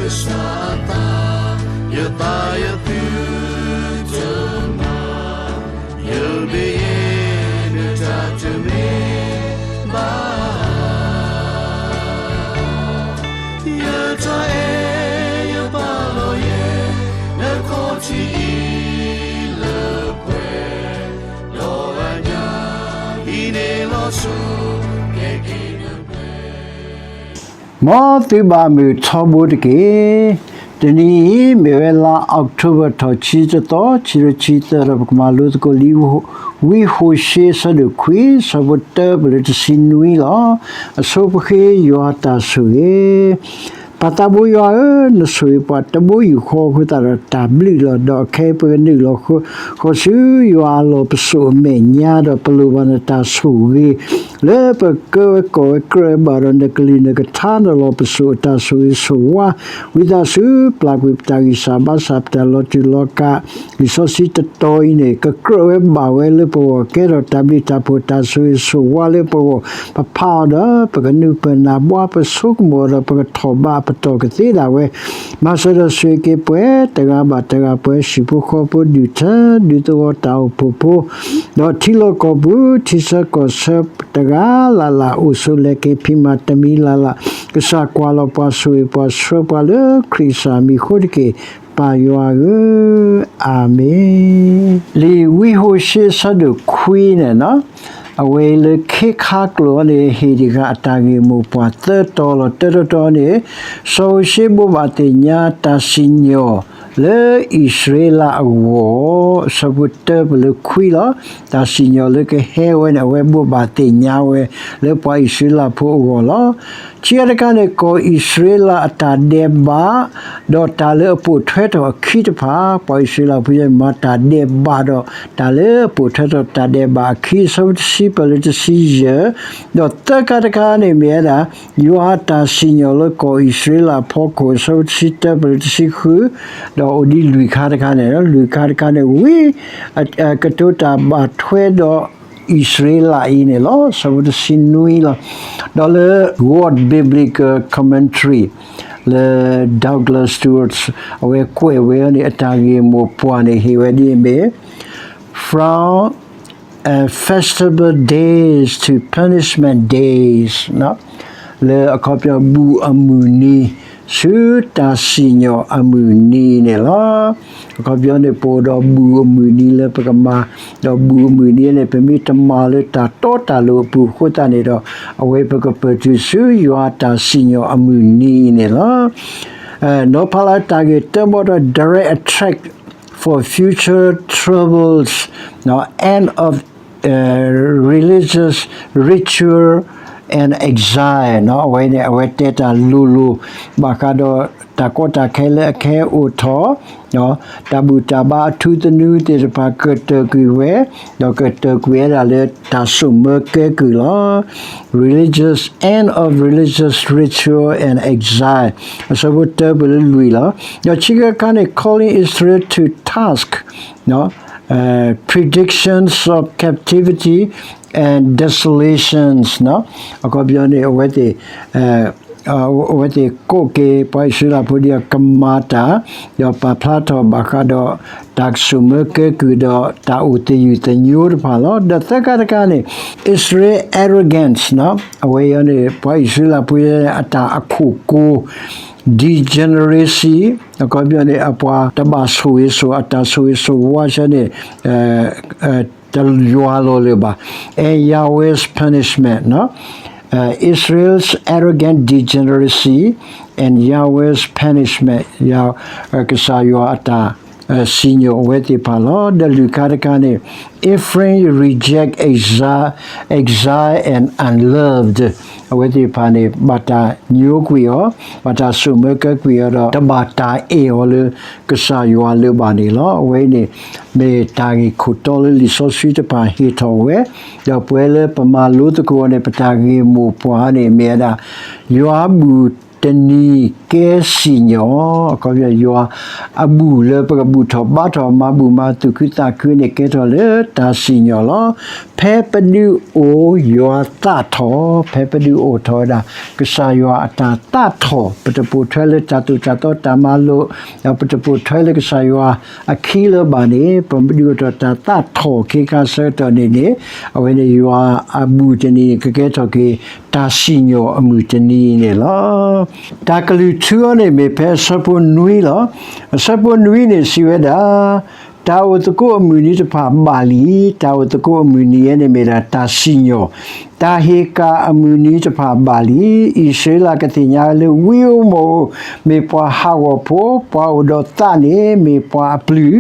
ကစၢ်အသး, ယသးယသုတမၤ, ယမ့ၢ်ယဲ နတၢ်တမ့ၢ်ဘၣ်. ယတၢ်အဲၣ်ယပာ်လီၤယဲ နခီၣ်ထံးအံၤလၢပှဲၤ, ဒီးအညၣ်အံၤန့ၣ်လီၤစိၤ ကဲက့ၤနပှဲၤ မ်သုဘၣ်မုာ်ထီဘိတက့ၢ်. တနံၤအံၤ မ့ၢ်ဝဲလါအီးကထိဘၢၣ်ထီၣ် ခံဆံတသီ, ခံကထိခံဆံသၢ ဒီးပကမၤလိသကိးလံာ် ဝံဟိၤၡ့ အဆၢဒိၣ်ခွံ အဆၢဖိတၢပလၢတဆံနွံလီၤ. အဆိပဃ့ယွၤတၢ်ဆိၣ်ဂ့ၤ. ပၢ်သးဘိယွၤဧၢ, နဆိၣ်ဂ့ၤပှၤတဘိယူၢ်ဃီအဃိသတးဒီးတၢ်ဘျုးလီၤ. ဒီးခဲအံၤပကနုာ်လီၤဃီၤဆူယွၤအလီၢ်ပစိာ်အမဲာ်ညါ, ဒီးပလိၣ်ဘၣ်နတၢ်ဆိၣ်ဂ့ၤ လၢပကကၢဝဲကိးဝဲကြၢးဘၣ်ဒီးနကလုၢ်နကထါ နလီၢ်ပစိာ်အတၢ်ဆိၣ်ဂ့ၤဆိၣ်ဝါ, ဝံသးစူၤပျၢ်ကွံာ်ပတၢ်ဂံၢ်စၢ်ဘါစၢ် ပတၢ်လီၤတူာ်လီၤကာ်, လံာ်စီဆှံတတီၤအံၤန့ၣ် ကကြၢးဝဲဘၣ်ဝဲလၢပဂီၢ် ကဲထီၣ်တၢ်ဘျုးတၢ်ဖှိၣ်တၢ်ဆိၣ်ဂ့ၤဆိၣ်ဝါလၢပဂီၢ်, ပဖးအီၤဒီး ပကနၢ်ပၢၢ်နၢ်ဘှါ ပဆိကမိၣ်အီၤဒီး ပကထီၣ်ဘးပတီၢ်ကသ့ဒၣ်ဝဲ, မၤစၢၤဒီးဆိၣ်ဂ့ၤက့ၤပှၤ တဂၤဘၣ်တဂၤ ပှၤဟံၣ်ဖိဃီဖိ ဒူၣ်ထၢ ဒူသဝီ တၢ်အိၣ်ဖှိၣ်ဖိ ဒီးထံလီၢ်ကီၢ်ပူၤ ထံဆၢကီၢ်ဆၢတဂၤလၢ်လၢ် အိၣ်ဆိးလဲၤက့ၤဖံးမၤတမံၤလၢ်လၢ်, ကစၢ်ကွၢ်လီၤပှၤ ဆိၣ်ဂ့ၤပှၤဆှၢပှၤလၢခရံာ်ကစၢ်မံၤအဃိတက့ၢ်, ပၢ်ယွၤဧၢ, အၤမ့ၣ်. လံာ်ဝံဟိၤၡ့ အဆၢဒိၣ်ခွံန့ၣ် အဝဲလၢခံခါကျိာ်န့ၣ် ဟ့ၣ်တဂၤအတၢ်ဂ့ၢ်မိၢ်ပှၢ်သၢတီၤလီၤ. တၢတီၤတီၤန့ၣ် စီၤဟိၤၡ့ဘိးဘၣ်သ့ၣ်ညါတၢ်စံၣ်ညီၣ်လၢအံၣ်စရ့လးအဂီၢ်, အဆၢဖိတၢပလၢခွံလီၤ. တၢ်စံၣ်ညီၣ်လၢကဟဲဝဲန့ၣ် အဝဲဘိးဘၣ်သ့ၣ်ညါဝဲလၢပှၤအံၣ်စရ့လးဖိအဂီၢ်လီၤ. ခံခါတခါန့ၣ် ကီၢ်အံၣ်စရ့လးအတၢ်ဒဲးဘး ဒီးတၢ်လၢအပိာ်ထွဲထီၣ်အခံတဖၣ်, ပှၤအံၣ်စရ့လးဖိယဲန့ၣ် မၤတၢ်ဒဲးဘးဒီး တၢ်လၢအပိာ်ထွဲထီၣ်တၢ်ဒဲးဘးအခံ အဆၢဖိတဆံပၢၢ်လၢတဆံယဲၢ်, ဒီးသၢခါတခါန့ၣ်မ့ၢ်ဝဲဒၣ် ယွၤအတၢ်စံၣ်ညီၣ်လၢကီၢ်အံၣ်စရ့လးအဖီခိၣ် အဆၢဖိတဆံတၢပၢၢ်လၢတဆံဃု, ဒီးအိၣ်ဒံးလွံၢ်ခါတခါန့ၣ်လီၤ. လွံၢ်ခါတခါန့ၣ် ဝံ ကတိၤတၢ်ဘၣ်ထွဲဒီးအံၣ်စရ့လးအံၤန့ၣ်လီၤ. အဆၢဖိတဆံနွံလီၤ. ဒီးလၢ Ward Biblical Commentary လၢ Douglas Stuart အဝဲကွဲးဝဲန့ၣ် အတၢ်ဂ့ၢ်မိၢ်ပှၢ်န့ၣ် ဟ့ၣ်ဝဲဒ်အံၤမ့ၢ် From festival days to punishment days လၢအခီပညီဘူၣ်အမုၢ်နံၤ ဆူတၢ်စံၣ်ညီၣ်အမုၢ်နံၤန့ၣ်လီၤ. အခီပညီန့ၣ် ပအိၣ်ဒီးဘူၣ်အမုၢ်နံၤလၢပကမၤ, ဒီးဘူၣ်အမုၢ်နံၤန့ၣ် ပမ့ၢ်တမၤလၢတၢ်တီတၢ်လိၤအပူၤအဃိသတးန့ၣ်ဒီး အဝဲပကပၢၢ်တုၤဆူယွၤအတၢ်စံၣ်ညီၣ်အမုၢ်နံၤန့ၣ်လီၤ. နီၤဖးလၢတၢ်ဂ့ၢ်တၢဘီဒီး direct attack for future troubles, end of religious ritual and exile အဝဲန့ၣ် အဝဲတဲတၢ်လိၤလိၤ ဘၣ်ဃးဒီးတၢ်ကီတၢ်ခဲလၢအကဟဲအိၣ်ထီၣ်, တၢ်ဘူၣ်တၢ်ဘါအထူသနူသ့ၣ်တဖၣ်ကတၢၢ်ကွံာ်ဝဲ, ဒီးကတၢၢ်ကွံာ်ဝဲဒၣ်လၢတၢ်ဆိၣ်မၢကဲကုၢ်လီၤ. Religious, end of religious ritual and exile အဆၢဖိတၢပၢၢ်လၢလွံၢ်လီၤ. ဒီးခံခါတခါန့ၣ် calling Israel to task, predictions of captivity and desolations အခီပညီန့ၣ် အဝဲသ့ၣ် အဝဲသ့ၣ်ကိးက့ၤပှၤအံၣ်စရ့လးဖိဒ်အကမၤတၢ်, ဒီးပာ်ဖျါထီၣ်ဘၣ်ဃးဒီးတၢ်ကဆိၣ်မၢကဲကုၢ်ဒီးတၢ်အိၣ်သယုၢ်သညိတဖၣ်လီၤ. ဒီးသၢခါတခါန့ၣ် Israel arrogance အဝဲအံၤန့ၣ် ပှၤအံၣ်စရ့လးဖိအတၢ်အခိၣ်ကိၤ degeneracy အခီပညီန့ၣ် အပှၤတဘၣ်ဆိၣ်ဂ့ၤဆိၣ် အတၢ်ဆိၣ်ဂ့ၤဆိၣ်ဝါဆၢန့ၣ် တယွၤလီၤလၢၤဘၣ်. And Yahweh's punishment, Israel's arrogant degeneracy and Yahweh's punishment, ကစၢ်ယွၤအတၢ်စံၣ်ညီၣ်အဝဲသ့ၣ်တဖၣ်လီၤ. ဒီးလွံၢ်ခါတခါန့ၣ် Ephraim reject exile, exile and unloved အဝဲသ့ၣ်တဖၣ်န့ၣ် ဘၣ်တၢ်ညိကွံာ်အီၤ, ဘၣ်တၢ်ဆိၣ်မၢကဲကွံာ်အီၤဒီး တဘၣ်တၢ်အဲၣ်အီၤလၢကစၢ်ယွၤလၢၤဘၣ်န့ၣ်လီၤ. အဝဲအံၤန့ၣ် မ့ၢ်တၢ်ဂ့ၢ်ခိၣ်တီလၢလံာ်စီဆှံတဖၣ်ဟ့ၣ်ထီၣ်ဝဲ, ဒီးပဝဲလၢပမၤလိသကိးအီၤန့ၣ် ပတၢ်ဂ့ၢ်မိၢ်ပှၢ်န့ၣ်မ့ၢ်ဝဲဒၣ် ယွၤဘူၣ် တနံၤကဲစံၣ်ညီၣ်, အခီပညီ ယွၤအဘူၣ်လၢပကဘူၣ်ထီၣ်ဘါထီၣ် မၤဘူၣ်မၤသူၣ်ခုသးခုန့ၣ် ကဲထီၣ်လၢတၢ်စံၣ်ညီၣ်လီၤ. ဖဲပဒုးအိၣ်ယွၤသးထီၣ်, ဖဲပဒုးအိၣ်ထီၣ်ဝဲဒၣ် ကစၢ်ယွၤအတၢ်သးထီၣ်, ပတပိာ်ထွဲလၢတၢ်သိၣ်တၢ်သီတၢ်မၤလိာ်, ဒီးပတပိာ်ထွဲလၢကစၢ်ယွၤအခံလၢၤဘၣ်န့ၣ် ပဒုးအိၣ်ထီၣ်တၢ်သးထီၣ်ခ့ခါဆၢကတီၢ်န့ၣ်န့ၣ် အဝဲန့ၣ်ယွၤအဘူၣ်တနံၤန့ၣ် ကကဲထီၣ်က့ၤ တၢ်စံၣ်ညီၣ်အမုၢ်တနံၤန့ၣ်လီၤ. တၢ်ကလုၢ်ထူအီၤန့ၣ်မ့ၢ်ဖဲအဆၢဖိနွံလီၤ. အဆၢဖိနွံန့ၣ်စံးဝဲဒၣ်, တၢ်အိၣ်သကိးအမုၢ်နံၤတဖၣ်ဘၣ်လံ, တၢ်အိၣ်သကိးအမုၢ်နံၤအံၤန့ၣ်မ့ၢ်ဒၣ်တၢ်စံၣ်ညီၣ်, တၢ်ဟ့ၣ်ကၣ်အမုၢ်နံၤတဖၣ်ဘၣ်လံ. အံၣ်စရ့လးကသ့ၣ်ညါလၢဝံဧိၤမီၣ်ဧိၤ မ့ၢ်ပှၤဟးဂီၤဖိ, ပှၤအိၣ်ဒီးသးန့ၣ် မ့ၢ်ပှၤအပျုၢ်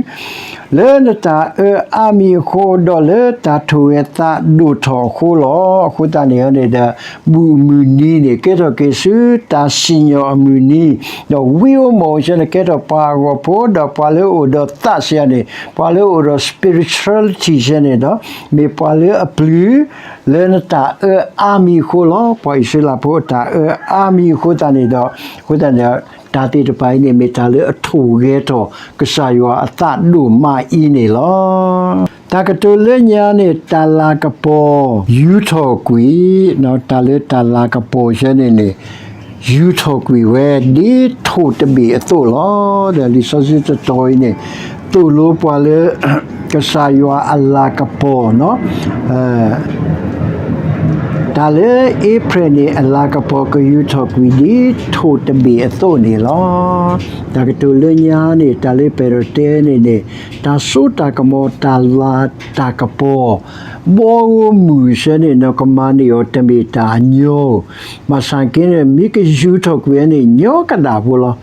လၢနတၢ်အၢအါမံၤအဃိ, ဒီးလၢတၢ်ထိၣ်ဂဲၤသးဒိၣ်ထီၣ်အဃိလီၤ. အဃိသတးန့ၣ်န့ၣ်ဒီး ဘူၣ်အမုၢ်နံၤန့ၣ် ကဲထီၣ်က့ၤဆူတၢ်စံၣ်ညီၣ်အမုၢ်နံၤ, ဒီးဝံဧိၤမီၣ်ဧိၤဆဲန့ၣ် ကဲထီၣ်ပှၤဟးဂီၤဖိ, ဒီးပှၤလၢအိၣ်ဒီးသးစံးန့ၣ် ပှၤလၢအိၣ်ဒီး spirituality ဆဲန့ၣ်ဒီး မ့ၢ်ပှၤလၢအပျုၢ် လၢနတၢ်အၢအါမံၤအဃိလီၤ. ပှၤအံၣ်စရ့လးဖိအတၢ်အၢအါမံၤအဃိသတးန့ၣ်ဒီး အဃိသတးန့ၣ် တၢ်သ့ၣ်တဖၣ်အံၤန့ၣ် မ့ၢ်တၢ်လၢအထိၣ်ဂဲၤထီၣ် ကစၢ်ယွၤအသးဒိၣ်မးအံၤန့ၣ်လီၤ. တၢ်ကတိၤလၢညါန့ၣ် တၢ်လၤကပီၤ ယူၤထီၣ်ကွံာ်, တၢ်လၢတၢ်လၤကပီၤဆဲန့ၣ်န့ၣ် ယူၤထီၣ်ကွံာ်ဝဲ ဒ်ထိၣ်တဘ့ၣ်အသိးလီၤ. ဒီးလံာ်စီဆှံတတီၤအံၤန့ၣ် သိၣ်လိပှၤလၢ ကစၢ်ယွၤအလၤကပီၤ တၢ်လၢအ့ဖြဲၣ်န့ၣ် အလၤကပီၤကယူၤထီၣ်ကွံာ်ဒ်ထိၣ်တဘ့ၣ်အသိးန့ၣ်လီၤ. တၢ်ကတိၤလၢညါန့ၣ် တၢ်လၢပဲၢ်ဒီးတဲန့ၣ်န့ၣ် တၢ်စိတၢ်ကမီၤ တၢ်လၤတၢ်ကပီၤ ဘီဧိၤမုၢ်ဆဲန့ၣ် နကမၤန့ၢ်အီၤတမ့ၢ်တၢ်အညီဧိၤ, ဘၣ်ဆၣ်က့န့ၣ် မ့ၢ်ကယူၤထီၣ်ကွံာ်န့ၣ် ညီကဒၣ်ဖိလီၤ.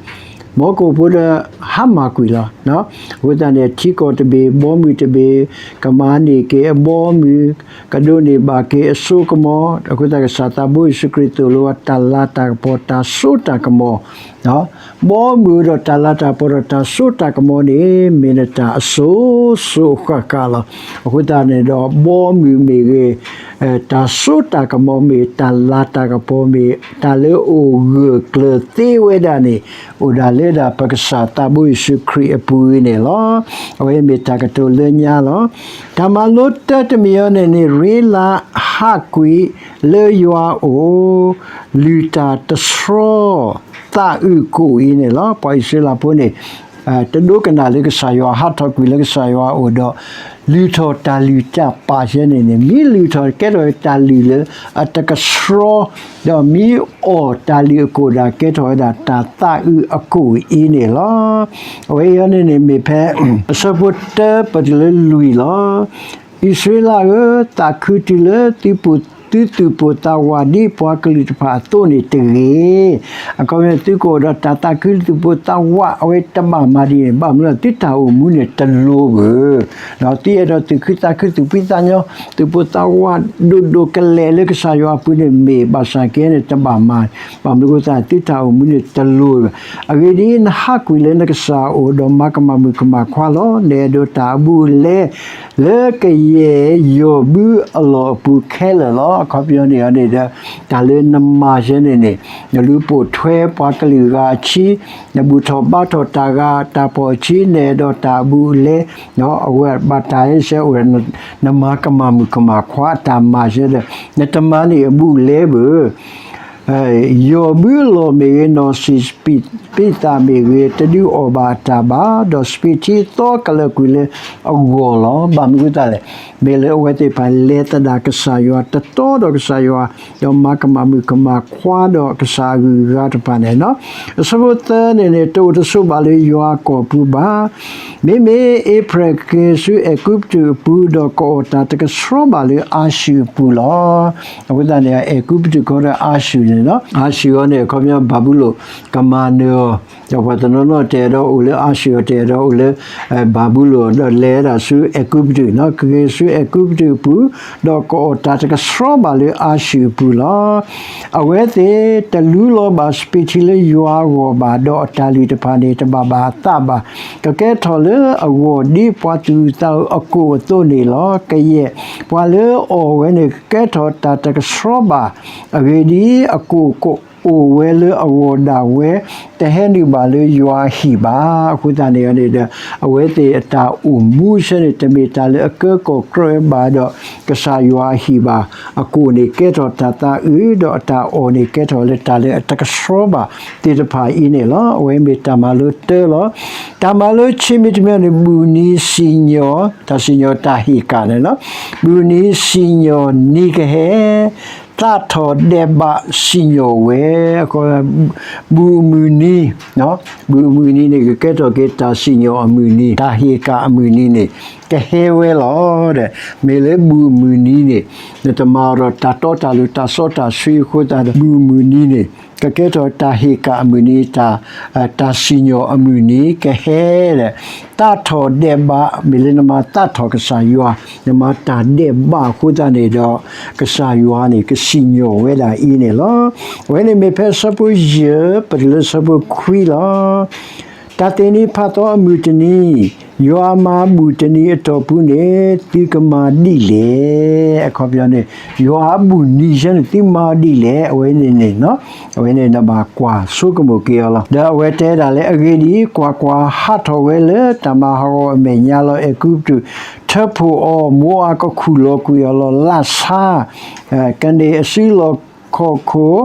မီၤကိၣ်ဖိဒီး ဟါမၢ်ကွံာ်လီၤ. အဃိသတးန့ၣ် ထံကီၢ်တဘ့ၣ် ဘီမုၢ်တဘ့ၣ် ကမၤန့ၢ်က့ၤအဘီမုၢ် ကဒိးန့ၢ်ဘၣ်က့ၤအစိကမီၤ, အဃိသတးကစၢ်သးဘိယ့ၣ်ၡူးခရံာ်သိၣ်လိအတၢ်လၤတၢ်ကပီၤ တၢ်စိတၢ်ကမီၤ ဘီမုၢ်ဒီးတၢ်လၤတၢ်ကပီၤဒီးတၢ်စိတၢ်ကမီၤန့ၣ် မ့ၢ်နတၢ်အစိၤစိၤအဃၣ်ဃၣ်လီၤ. အဃိသတးန့ၣ်ဒီး ဘီမုၢ်မ့ၢ်ဂ့ၤ, တၢ်စိတၢ်ကမီၤမ့ၢ်, တၢ်လၤတၢ်ကပီၤမ့ၢ်, တၢ်လၢအိၣ်ဂၢၢ်ကျၢၤသ့ဝဲဒၣ်န့ၣ် အိၣ်ဒၣ်လၢဒၣ်ပကစၢ်သးဘိယ့ၣ်ၡူးခရံာ်အပူၤအံၤန့ၣ်လီၤ. အဝဲမ့ၢ်တၢ်ကတိၤလၢညါလီၤ. တၢ်မၤလိတၢတမံၤအံၤန့ၣ်န့ၣ် ရ့လးဟးကွံာ်လၢယွၤအအိၣ်, လုၢ်တၢ်တဆှီ သးအုးကိၣ်အံၤန့ၣ်လီၤ. ပှၤအံၣ်စရ့လးဖိန့ၣ် တဒိကနၣ်လၢကစၢ်ယွၤ ဟးထီၣ်ကွံာ်လၢကစၢ်ယွၤအအိၣ်ဒီး လုၢ်ထီၣ်တၢ်လုၢ်တၢ်ပာ်ဆဲန့ၣ်န့ၣ် မ့ၢ်လုၢ်ထီၣ်ကဲထီၣ်တၢ်လုၢ်လၢအတကဆှီ, ဒီးမ့ၢ်အီၣ်တၢ်လုၢ်အကိၣ်ဒၣ်ကဲထီၣ်ဝဲဒၣ်တၢ်သးအုးအကိၣ်အံၤန့ၣ်လီၤ. အဝဲအံၤန့ၣ်န့ၣ်မ့ၢ်ဖဲ အဆၢဖိတၢပတုၤလၢလွံၢ်လီၤ. အံၣ်စရ့လးဧၢ, သးခုတုၤလၢသုသူၣ်ပိၢ်သးဝးဒ်ပှၤကလုာ်တဖၣ်အသိးန့ၣ်တဂ့ၤ. အခီပညီ သုကအိၣ်ဒီးတၢ်သးခုသူၣ်ပိၢ်သးဝး အဝဲတဘၣ်မၤဒ်န့ၣ် ဘၣ်မနုၤ သုတၢ်အိၣ်မူန့ၣ်တလိၤဘၣ်. သုအဲၣ်ဒိးသူၣ်ခုသးခု သူၣ်ဖှံသးညီ သူၣ်ပိၢ်သးဝး ဒိၣ်ဒိၣ်ကလဲာ်လၢကစၢ်ယွၤအပူၤန့ၣ်မ့ၢ် ဘၣ်ဆၣ်က့န့ၣ်တဘၣ်မၤ, ဘၣ်မနုၤအဃိသတး သုတၢ်အိၣ်မူန့ၣ်တလိၤဘၣ်. အဂ့ၢ်ဒ်အံၤ, နဟးကွံာ်လၢနကစၢ်အအိၣ် ဒီးမၤကမၣ်မုၣ်ကမၣ်ခွါလီၤ. နအဲၣ်ဒိးတၢ်အဘူးအလဲ လၢကယဲၢ်ယီၢ်ဘုအလီၢ်အပူၤခဲလၢာ်လီၤ. အခီပညီန့ၣ်န့ၣ်ဒီး တၢ်လၢနမၤဆဲန့ၣ်န့ၣ် နလူၤပိာ်ထွဲပှၤကလုာ်ဂၤအဆံ, နဘူၣ်ထီၣ်ဘါထီၣ်တၢ်ဂၤတၢ်ဖှီၣ်အဆံ, နအဲၣ်ဒိးတၢ်အဘူးအလဲ, အဝဲဘၣ်တၢ်ဟဲဆဲအိၣ်ဒီး နမၤကမၣ်မုၣ်ကမၣ်ခွါအတၢ်မၤဆဲဒီး နတမၤန့ၢ်အဘူးအလဲဘၣ်. ယီၢ်ဘုအလီၢ်မ့ၢ်ဂ့ၤ, နီၢ်စံၣ်ပံးသးမ့ၢ်ဂ့ၤ, တဒုးအီၣ်ဘၣ်အတၢ်ဘၣ်, ဒီးစပံးထံသီကလၢာ်ကွံာ်လၢအဂီၢ်လီၤ. ဘၣ်မနုၤအဃိသတးလဲၣ်, မ့ၢ်လၢအဝဲသ့ၣ်တဖၣ်လဲၤသဒၣ်ကစၢ်ယွၤ, တတီဒီးကစၢ်ယွၤ, ဒီးမၤကမၣ်မုၣ်ကမၣ်ခွါဒီးကစၢ်အဂုၤအဂၤတဖၣ်န့ၣ်လီၤ. အဆၢဖိသၢန့ၣ်န့ၣ် တအိၣ်တဆိးဘၣ်လၢယွၤအကီၢ်ပူၤဘၣ်. မ့မ့ၢ်အ့ဖြဲၣ်ကက့ၤဆူအဲၤကူပတူးအပူၤ, ဒီးကအီၣ်တၢ်တကဆှီဘၣ်လၢအၤၡူၢ်အပူၤလီၤ. အဃိသတးန့ၣ် အဲၤကူပတူးခီဒီးအၤၡူၢ်န့ၣ်လီၤ. အၤၡူၢ်အံၤန့ၣ် အခီပညီဘၤဘူလိၣ် ကမၤနၢၤအီၤ, ဒီးပှၤတနီၤနီၤတအဲၣ်ဒိးအိၣ်လၢအၤၡူၢ်အီၤ, တအဲၣ်ဒိးအိၣ်လၢ ဘၤဘူလိၣ်အီၤ, ဒီးလဲၤဒၣ်ဆူအဲၤကူပတူး, ကက့ၤဆူအဲၤကူပတူးအပူၤ, ဒီးကအီၣ်တၢ်တကဆှီဘၣ်လၢအၤၡူၢ်အပူၤလီၤ. အဝဲသ့ၣ်တလူလီၤဘၣ်စပံးထံလၢယွၤအဂီၢ်ဘၣ်, ဒီးအတၢ်လုၢ်တဖၣ်န့ၣ် တဘၣ်ဘၣ်အသးဘၣ်. ကကဲထီၣ်လၢအဂီၢ်ဒ်ပှၤသူၣ်အုးသးအုးအကိၣ်အသိးန့ၣ်လီၤ. ကယဲၢ်ပှၤလၢအအီၣ်ဝဲန့ၣ် ကကဲထီၣ်တၢ်တကဆှီဘၣ်. အဂ့ၢ်ဒ်အံၤ, အကိၣ်က အိၣ်ဝဲလၢအဂီၢ်ဒၣ်ဝဲ, တဟဲနုာ်ဘၣ်လၢယွၤအဟံၣ်ဘၣ်. အဃိသတးန့ၣ်န့ၣ်ဒီး အဝဲသ့ၣ်အတၢ်အိၣ်မူဆၢန့ၣ် တမ့ၢ်တၢ်လၢအကၢကီၢ်ကြၢးဘၣ်ဒီး ကစၢ်ယွၤအဟံၣ်ဘၣ်. အကိၣ်န့ၣ်ကဲထီၣ်တၢ်သးအုး, ဒီးအတၢ်အီၣ်န့ၣ်ကဲထီၣ်လၢတၢ်လၢအတကဆှီဘၣ်သ့ၣ်တဖၣ်အံၤန့ၣ်လီၤ. အဝဲမ့ၢ်တၢ်မၤလိတၢလီၤ. တၢ်မၤလိဆံမ့တမ့ၢ်န့ၣ် ဘုၣ်နံၤစံၣ်ညီၣ်, တၢ်စံၣ်ညီၣ်တၢ်ဟ့ၣ်ကၣ်န့ၣ်လီၤ. ဘုၣ်နံၤစံၣ်ညီၣ်နံၤကဟဲ, သးထီၣ်ဒဲးဘးစံၣ်ညီၣ်ဝဲ, ဘုၣ်အမုၢ်နံၤ, ဘုၣ်အမုၢ်နံၤန့ၣ် ကကဲထီၣ်က့ၤတၢ်စံၣ်ညီၣ်အမုၢ်နံၤ, တၢ်ဟ့ၣ်ကၣ်အမုၢ်နံၤန့ၣ် ကဟဲဝဲလီၤ. မ့ၢ်လၢဘုၣ်အမုၢ်နံၤန့ၣ် နတမၤအီၤဒီးတၢ်တီတၢ်လိၤ တၢ်စီတၢ်ဆှံအဃိသတးဒီး ဘုၣ်အမုၢ်နံၤန့ၣ် ကကဲထီၣ်တၢ်ဟ့ၣ်ကၣ်အမုၢ်နံၤ, တၢ်, တၢ်စံၣ်ညီၣ်အမုၢ်နံၤကဟဲဒီး သးထီၣ်ဒဲးဘး, မ့ၢ်လၢနမၤသးထီၣ်ကစၢ်ယွၤ, နမၤတၢ်ဒဲးဘးအဃိသတးန့ၣ်ဒီး ကစၢ်ယွၤန့ၣ် ကစံၣ်ညီၣ်ဝဲဒၣ်အံၤန့ၣ်လီၤ. အဝဲန့ၣ်မ့ၢ်ဖဲအဆၢဖိယဲၢ် ပတုၤလၢအဆၢဖိခွံလီၤ. တၢ်သ့ၣ်နံၤဖးသီအမုၢ်တနံၤ, ယွၤမၤဘူၣ်တနံၤအတီၢ်ပူၤန့ၣ် သုကမၤဒ်လဲၣ်. အခီပညီန့ၣ် ယွၤအဘူၣ်နံၤဆၢန့ၣ် သုမၤအီၤဒ်လဲၣ်. အဝဲန့ၣ်န့ၣ် အဝဲန့ၣ်နဘၣ်ကွၢ်ဆိကမိၣ်က့ၤအီၤလီၤ. ဒီးအဝဲတဲဒၣ်လၢ အဂ့ၢ်ဒ်အံၤ, ကွၢ်ကွၢ်, ဟးထီၣ်ဝဲလၢတၢ်မၤဟးဂီၤအမဲာ်ညါလီၤ. အဲၤကူပတူးထၢဖှိၣ်အီၤ, မိအၤကခူၣ်လီၤကွံာ်အီၤလီၤ. လၢ်ဆါ ကန့ၢ်အစုလီၢ်ခီၣ်ခိၣ်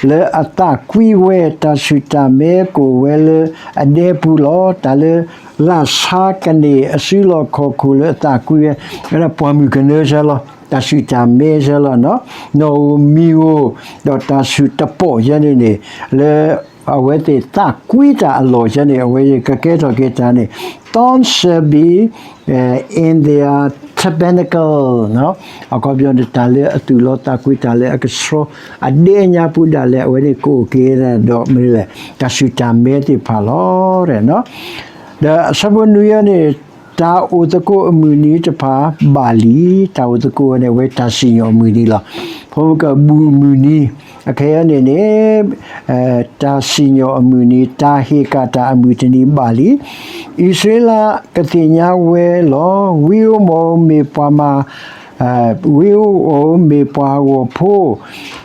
လၢအသးကွံဝဲ, တၢ်ဆူၣ်တၢ်မဲကအိၣ်ဝဲလၢအဒဲပူၤလီၤ. တၢ်လၢလၢ်ဆါကန့ၢ်အစုလီၢ်ခီၣ်ခိၣ်လၢအသးကွံဝဲ, ဝဲဒၣ်ပှၢ်မုၢ်ကနၢဆၢလီၤ, တၢ်ဆူၣ်တၢ်မဲဆၢလီၤ, နီၣ်ဧိၤမံၤဧိၤ, ဒီးတၢ်ဆူၣ်တပီၢ်ယဲန့ၣ်န့ၣ် လၢ အဝဲသ့ၣ်သးကွံတၢ်အလီၢ်ယဲန့ၣ် အဝဲကကဲထီၣ်က့ၤတၢ်န့ၣ် Thorns shall be in their tabernacle, အခီပညီန့ၣ် တၢ်လၢအသူၣ်လီၤသးကွံ တၢ်လၢအကဆှီ အဒဲအညါပူၤဒၣ်လဲာ် အဝဲန့ၣ်ကအိၣ်က့ၤဒီး မ့ၢ်လဲၣ် တၢ်ဆူၣ်တၢ်မဲသ့ၣ်တဖၣ်လီၤ. ဒီးအဆၢဖိနွံအံၤန့ၣ် တၢ်အိၣ်သကိးအမုၢ်နံၤတဖၣ်ဘၣ်လံ. တၢ်အိၣ်သကိးန့ၣ် အဝဲတၢ်စံၣ်ညီၣ်အမုၢ်နံၤလီၤ. ဖဲမ့ၢ်ကဘူၣ်အမုၢ်နံၤ အခဲအံၤန့ၣ်န့ၣ် တၢ်စံၣ်ညီၣ်အမုၢ်နံၤ တၢ်ဟ့ၣ်ကၣ်တၢ်အမုၢ်တနံၤဘၣ်လံ. အံၣ်စရ့လးကသ့ၣ်ညါဝဲလီၤ. ဝံဧိၤမီၣ်ဧိၤမ့ၢ်ပှၤမၤ ဝံဧိၤမီၣ်ဧိၤမ့ၢ်ပှၤဟးဂီၤဖိ,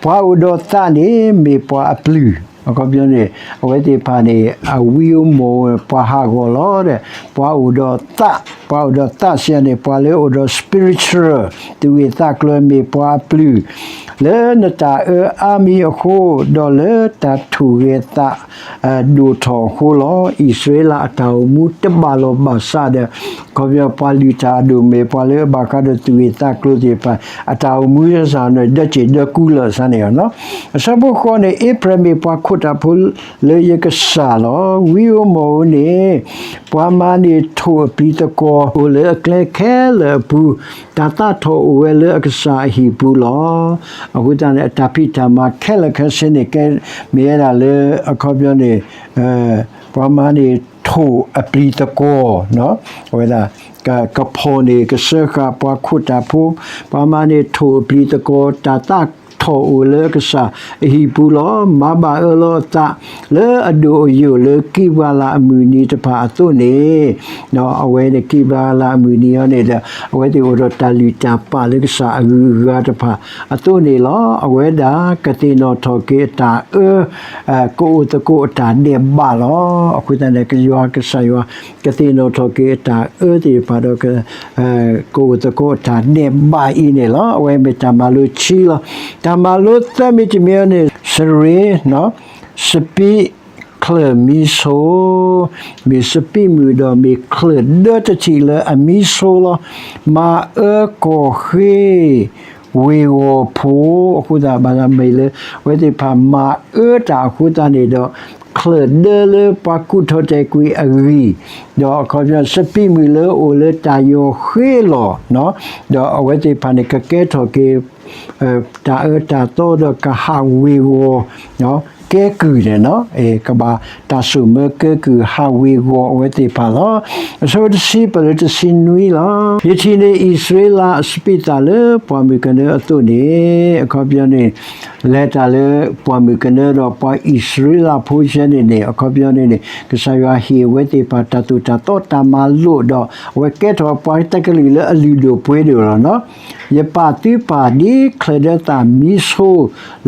ပှၤအိၣ်ဒီးသးန့ၣ်မ့ၢ်ပှၤအပျုၢ်. အခီပညီန့ၣ် အဝဲသ့ၣ်တဖၣ်န့ၣ် အဝံဧိၤမီၣ်ဧိၤပှၤဟးဂီၤလီၤဒီး ပှၤအိၣ်ဒီးသး, ပှၤအိၣ်ဒီးသးစံးန့ၣ် ပှၤလၢအိၣ်ဒီး spiritual သူၣ်ဂ့ၢ်သးကျိၤမ့ၢ်ပှၤအပျုၢ်, လၢနတၢ်အၢအါမံၤအဃိ, ဒီးလၢတၢ်ထူၣ်ဂဲၤသး ဒိၣ်ထီၣ်အဃိလီၤ. အံၣ်စရ့လးအတၢ်အိၣ်မူတဘၣ်လီၤဘၣ်စးဒီး အခီပညီ ပှၤလုၢ်တၢ်အဒိၣ်မ့ၢ်ပှၤလၢအဘၣ်ဃးဒီးသူၣ်ဂ့ၢ်သးကျိၤသ့ၣ်တဖၣ် အတၢ်အိၣ်မူစ့ၢ်န့ၣ် ဒၢစ့ၢ်ဒၢကူလၢာ်စ့ၢ်န့ၣ်လီၤ. အဆၢဖိဃိးန့ၣ် အ့ဖရဲၣ်မ့ၢ်ပှၤခိးတၢ်ဖိလၢယကစၢ်လီၤ. ဝံဧိၤမီၣ်ဧိၤန့ၣ် ပှၤမၤန့ၢ်ထိၣ်အပျံၤသကွီၤ အိၣ်လၢအကျဲခဲလၢာ်အပူၤ, တၢ်သးထီၣ်အိၣ်ဝဲလၢအကစၢ်အဟံၣ်ပူၤလီၤ. အဃိသတးန့ၣ် အတၢ်ဖံးတၢ်မၤခဲလၢာ်ခဲဆ့န့ၣ် ကဲမ့ၢ်ဝဲဒၣ်လၢ အခီပညီန့ၣ် ပှၤမၤန့ၢ်ထိၣ်အပျံၤသကွီၤ, အဝဲဒၣ် ကဖီၣ်န့ၢ်ကစၢဃာ်ပှၤခိးတၢ်ဖိ, ပှၤမၤန့ၢ်ထိၣ်အပျံၤသကွီၤ တၢ်သးထီၣ်အိၣ်လၢကစၢ်အဟံၣ်ပူၤလီၤ. မၤဘၣ်အၢလီၤအသး လၢအဒိၣ်အယိာ်လၢကံးဘါလးအမုၢ်နံၤတဖၣ်အသိးန့ၣ်, အဝဲန့ၣ်ကံးဘါလးအမုၢ်နံၤအံၤန့ၣ်ဒီး အဝဲသ့ၣ်အိၣ်ဒီးတၢ်လုၢ်တၢ်ပာ်လၢကစၢ်အဂုၤအဂၤတဖၣ်အသိးန့ၣ်လီၤ. အဝဲဒၣ်ကသ့ၣ်နီၣ်ထီၣ်က့ၤအတၢ်အၢ ကအိၣ်သကိးအတၢ်ဒဲးဘးလီၤ. အဃိသတးန့ၣ် ကယွၤကစၢ်ယွၤ ကသ့ၣ်နီၣ်ထီၣ်က့ၤအတၢ်အၢသ့ၣ်တဖၣ်ဒီး ကအိၣ်သကိးအတၢ်ဒဲးဘးအံၤန့ၣ်လီၤ. အဝဲမ့ၢ်တၢ်မၤလိခံလီၤ. တၢ်မၤလိသၢမံၤတမံၤန့ၣ် စရ့ စပံးချၢၣ်မံဆိ, မ့ၢ်စပံးမုၢ်ဒီးမ့ၢ်ချၢၣ်ဒၢတထံးလၢအမံဆိလီၤ. မၤအၢကီၢ်ဃ့ ဝ့ၢ်ဂီၤဖိ, အဃိသတးဘၣ်မ့ၢ်လၢ အဝဲသ့ၣ်တဖၣ်မၤအၢတၢ်အဃိသတးန့ၣ်ဒီး ချၢၣ်ဒၢလၢပှၤကူၣ်ထီၣ်တဲာ်ကွံာ်အဂံၢ်, ဒီးအခီပညီ စပံးမုၢ်လၢအိၣ်လၢတၢ်ယီၤဃ့အလီၢ်, ဒီးအဝဲသ့ၣ်တဖၣ်န့ၣ် ကကဲထီၣ်က့ၤ တၢ်အၢတၢ်သီဒီးကဟးဝ့ၢ်ဂီၤ ကဲကုၢ်န့ၣ်, ကဘၣ်တၢ်ဆိၣ်မၢကဲကုၢ်ဟးဝ့ၢ်ဂီၤအဝဲသ့ၣ်တဖၣ်လီၤ. အဆၢဖိတဆံ ပတုၤလၢတဆံနွံလီၤ. ယထံၣ်န့ၢ် အံၣ်စရ့လးအစပံးသၣ်လၢပှၢ်မုၢ်ကနၢအသိးန့ၣ်, အခီပညီန့ၣ် လဲၤတၢ်လၢပှၢ်မုၢ်ကနၢဒီးပှၤအံၣ်စရ့လးဖိယဲန့ၣ်န့ၣ်, အခီပညီန့ၣ်န့ၣ် ကစၢ်ယွၤဟ့ၣ်အဝဲသ့ၣ်တဖၣ်တၢ်သိၣ်တၢ်သီတၢ်မၤလိာ်ဒီး အဝဲကဲထီၣ်ပှၤတကလုာ်လၢအလုၢ်ဒိၣ်ပှ့ၤဒိၣ်လီၤ. ယပာ်သုပၢ်ဒ်ချၢၣ်ဒၢသၣ်မံဆိ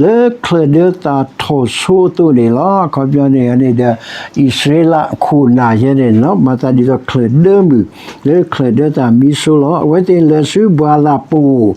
လၢချၢၣ်ဒၢသၣ်ထီၣ်ဆိ အသိးန့ၣ်လီၤ. အခီပညီန့ၣ်န့ၣ်ဒီး အံၣ်စရ့လးခိၣ်နၢ်ယဲန့ၣ်လီၤ မၤသးဒ်သိးချၢၣ်ဒၢမုၢ် လၢချၢၣ်ဒၢတၢ်မံဆိလီၤ. အဝဲသ့ၣ်လဲၤဆူဘှၤလၢပအိၣ်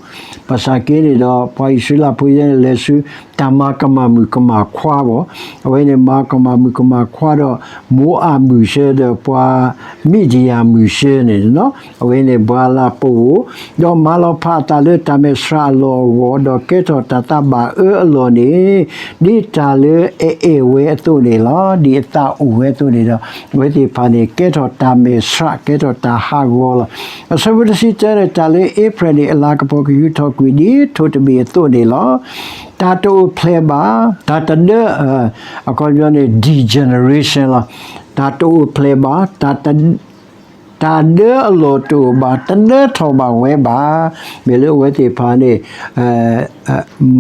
ဘၣ်ဆၣ်က့န့ၣ်ဒီး ပှၤအံၣ်စရ့လးဖိယဲန့ၣ် လဲၤဆူတၢ်မၤကမၣ်မုၣ်ကမၣ်ခွါဘၣ်. အဝဲန့ၣ်မၤကမၣ်မုၣ်ကမၣ်ခွါဒီး မိအးမုၣ်ဆၢဒီး ပှၤမံဒံယၣ်မုၣ်ဆၢန့ၣ်လီၤ. အဝဲန့ၣ်ဘှၤလၢပအိၣ် ဒီးမၤလီၤဖးအသးလၢတၢ်မဲာ်ဆှးအလီၢ်အဂီၢ် ဒီးကဲထီၣ်တၢ်သးဘၣ်အၢအလီၢ်န့ၣ် ဒ်တၢ်လၢအအဲၣ်ဝဲအသိးန့ၣ်လီၤ. ဒ်အသးအိၣ်ဝဲအသိးန့ၣ်ဒီး အဝဲသ့ၣ်တဖၣ်န့ၣ် ကဲထီၣ်တၢ်မဲာ်ဆှး ကဲထီၣ်တၢ်ဟးဂီၤလီၤ. အဆၢဖိတဆံတၢန့ၣ် တၢ်လၢအ့ဖရဲၣ်န့ၣ် အလၤကပီၤကယူၤထီၣ်ကွံာ်ဒ်ထိၣ်တဘ့ၣ်အသိးန့ၣ်လီၤ. တၢ်တအိၣ်ဖျဲၣ်ဘၣ်, တၢ်တဒၢ, အခီပညီန့ၣ် degeneration လီၤ. တၢ်တအိၣ်ဖျဲၣ်ဘၣ်, တၢ်ဒၢအလီၢ်တအိၣ်ဘၣ်, တဒၢထီၣ်ဘၣ်ဝဲဘၣ်. မ့ၢ်လၢအဝဲသ့ၣ်တဖၣ်န့ၣ်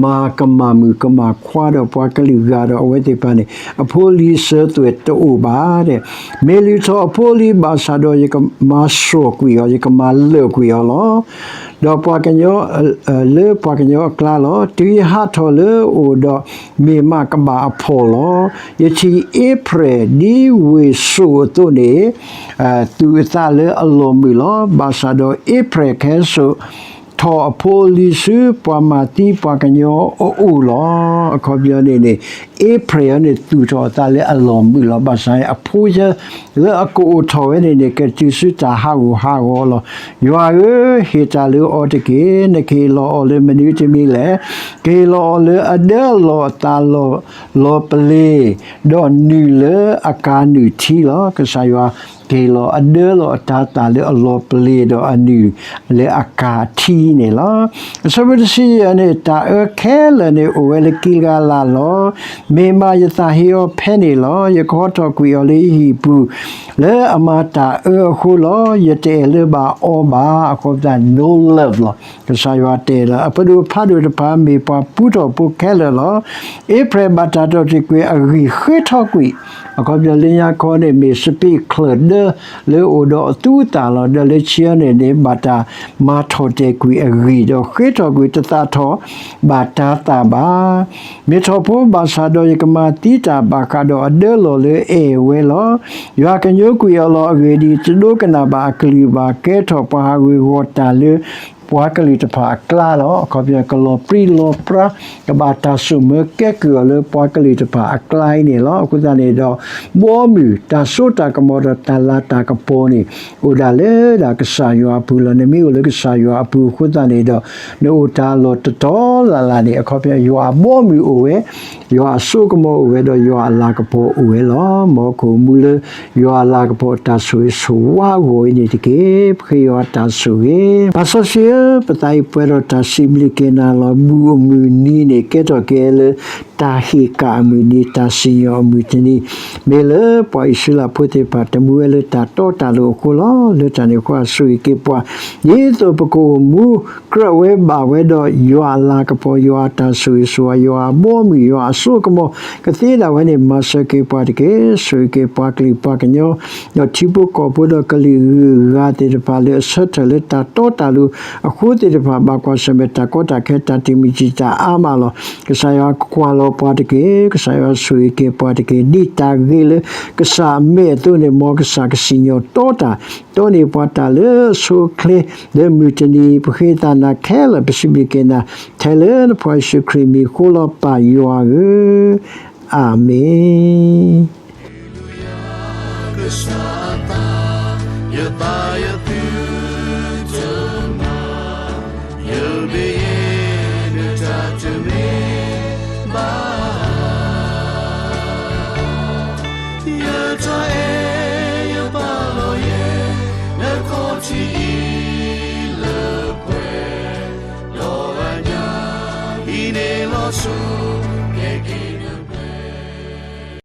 မၤကမၣ်မုၣ်ကမၣ်ခွါဒီးပှၤကလုာ်ဂၤဒီး အဝဲသ့ၣ်တဖၣ်န့ၣ် အဖိအလံၤစၢၤသွဲၣ်တအိၣ်ဘၣ်. မ့ၢ်လုၢ်ထီၣ်အဖိအလံၤဘၣ်ဆၣ်ဒီး ယကမၤစှီၢ်ကွံာ်အီၤ, ယကမၤလၢာ်ကွံာ်အီၤလီၤ. ဒီးပှၤကညီ, လၢပှၤကညီအကျါလီၤ. တုၤယဟးထီၣ်လၢအအိၣ်ဒီး မ့ၢ်မးကဘၣ်အဖှီၣ်လီၤ. ယထံၣ်အ့ဖရဲၣ်ဒ်ဝ့ၢ်စိၣ်အသိးန့ၣ် သူၣ်အသးလၢအလီၢ်မုာ်လီၤ. ဘၣ်ဆၣ်ဒီးအ့ဖရဲၣ်ကဟဲစိာ်ထီၣ်အဖိအလံၤဆူ ပှၤမၤသံပှၤကညီအအိၣ်လီၤ. အခီပညီန့ၣ်န့ၣ် အ့ဖရဲၣ်အံၤန့ၣ် သူၣ်ထီၣ်အသးလၢအလီၢ်မုာ်လီၤ. ဘၣ်ဆၣ်အဖိဆၢလၢအကအိၣ်ထီၣ်ဝဲန့ၣ်န့ၣ် ကတုၤဆူတၢ်ဟးဂူာ်ဟးဂီၤလီၤ. ယွၤဧၢ, ဟ့ၣ်တၢ်လၢအီၤတက့ၢ်. နကဟ့ၣ်လီၤအီၤလၢမနုၤတမံၤလဲၣ်. ကဟ့ၣ်လီၤအီၤလၢအဒၢအလီၢ်အသးလီၤပလ့ၤ, ဒီးနုာ်လၢအကၤနုာ်ထံလီၤ. ကစၢ်ယွၤ ကဟ့ၣ်လီၤအဒၢလီၤအတၤသၣ်လၢအလီၢ်ပလ့ၤ ဒီးအနုာ်လၢအကၤထံန့ၣ်လီၤ. အဆၢဖိတဆံယဲၢ်န့ၣ် တၢ်အၢခဲလၢာ်န့ၣ် အိၣ်ဝဲလၢကံလၤလးလီၤ. မ့ၢ်မးယသးဟ့အီၤဖဲန့ၣ်လီၤ. ယကဟီထီၣ်ကွံာ်အီၤလၢယဟံၣ်ပူၤ လၢအမၤတၢ်အၢအဃိလီၤ. ယတအဲၣ်လၢၤဘၣ်အီၤဘၣ်. အခီပညီ no love လီၤ. ကစၢ်ယွၤတဲလီၤ အပဒိၣ်ဖးဒိၣ်တဖၣ် မ့ၢ်ပှၤပူထီၣ်ဖိခဲလၢာ်လီၤ. အ့ဖရဲၣ်ဘၣ်တၢ်တီၢ်တ့ၢ်ကွံာ်အဂံၢ်ဃ့ထီကွံာ်, အခီပညီလၢညါခီန့ၣ် မ့ၢ်စပံးချၢၣ်ဒၢလၢအအိၣ်ဒီးအသူအသၣ်လီၤ. ဒီးလၢခံန့ၣ်န့ၣ် ဘၣ်တၢ်မၤထီၣ်တဲာ်ကွံာ်အဂံၢ် ဒီးဃ့ထီၣ်ကွံာ်တသးထီၣ်ဘၣ်တၤသၣ်ဘၣ်. မ့ၢ်ထီၣ်ဖိဘၣ်ဆၣ်ဒီး ယကမၤသံတၢ်ဘၣ်ဃးဒီးအဒၢလီၢ်လၢအအဲၣ်ဝဲလီၤ. ယွၤကညိကွံာ်အီၤလီၤ. အဂ့ၢ်ဒ်အံၤ, တဒိကနၣ်ဘၣ်အကလုၢ်ဘၣ်. ကဲထီၣ်ပှၤဟးဂူာ်ဟးဂီၤတၢ်လၢ ပှၤကလုာ်တဖၣ်အကျါလီၤ. အခီပညီ ကလီၤပြံလီၤပြါ, ကဘၣ်တၢ်ဆိၣ်မၢကဲကုၢ်အီၤလၢပှၤကလုာ်တဖၣ်အကျါအံၤန့ၣ်လီၤ. အဃိသတးန့ၣ်ဒီး ဘီမုၢ်တၢ်စိတၢ်ကမီၤဒီးတၢ်လၤတၢ်ကပီၤန့ၣ် အိၣ်ဒၣ်လၢဒၣ်ကစၢ်ယွၤအပူၤလီၤ. နမ့ၢ်အိၣ်လၢကစၢ်ယွၤအပူၤအဃိသတးန့ၣ်ဒီး နအိၣ်တၢ်လီၢ်တတီၤလၢ်လၢ်န့ၣ် အခီပညီ ယွၤအဘီမုၢ်အိၣ်ဝဲ, ယွၤအစိကမီၤအိၣ်ဝဲဒီး ယွၤအလၤကပီၤအိၣ်ဝဲလီၤ. မ်ပကအိၣ်မူလၢ ယွၤအလၤကပီၤတၢ်ဆိၣ်ဂ့ၤဆိၣ်ဝါအဂီၢ်အံၤန့ၣ်တက့ၢ်. ပဃ့ယွၤတၢ်ဆိၣ်ဂ့ၤ. ပၢ်စီဆှံဧၢ, ပသးအံၤပှဲၤဒီးတၢ်စံးဘျုးက့ၤနၤလီၤ. ဘူၣ်အမုၢ်နံၤန့ၣ် ကဲထီၣ်က့ၤလၢ တၢ်ဟ့ၣ်ကၣ်အမုၢ်နံၤ, တၢ်စံၣ်ညီၣ်အမုၢ်တနံၤ, မ့ၢ်လၢပှၤအံၣ်စရ့လးဖိသ့ၣ်တဖၣ် တမူဝဲလၢတၢ်တီတၢ်လိၤအဃိလီၤ. လၢတၢ်န့ၣ်အဃိ ဆိၣ်ဂ့ၤက့ၤပှၤ ဒ်သိးပကအိၣ်မူ ကြၢးဝဲဘၣ်ဝဲဒီး ယွၤအလၤကပီၤ, ယွၤအတၢ်ဆိၣ်ဂ့ၤဆိၣ်ဝါ, ယွၤအဘီအမုၢ်, ယွၤအစိကမီၤ, ကသ့ဒၣ်ဝဲန့ၣ် မၤစၢၤက့ၤပှၤတက့ၢ်. ဆိၣ်ဂ့ၤက့ၤပှၤကလုာ်ပှၤကညီ, ဒီးထံဖိကီၢ်ဖိဒီးကလုာ်ဂုၤဂၤသ့ၣ်တဖၣ် လၢအဆၢထၢၣ်လၢတၢ်တီတၢ်လိၤအဃိသ့ၣ်တဖၣ် ဘၣ်ကွၢ်ဆၢၣ်မဲာ်တၢ်ကီတၢ်ခဲ တၢ်တံာ်မုၢ်တံာ်တာ်အါမးလီၤ. ကစၢ်ယွၤကွၢ်လီၤပှၤတက့ၢ်. ကစၢ်ယွၤဆိၣ်ဂ့ၤက့ၤပှၤတက့ၢ်. ဒ်တၢ်ဂ့ၤလၢကစၢ်အမဲာ်အသိးန့ၣ် မ်ကစၢ်ကစံၣ်ညီၣ်တီတၢ် တီန့ၢ်ပှၤတၢ်လၢအဆိအချ့ လၢမုၢ်တနံၤအံၤ ပဃ့သးနၤခဲလၢာ် ပစံးဘျုးက့ၤနၤ ထဲလၢနဖိယ့ၣ်ၡူးခရံာ်မံၤအဃိလီၤ ပၢ်ယွၤဧၢ, အၤမ့ၣ်. ဒီးအညါ ဟံးန့ၢ်လီၤဆူကဲက့ၤ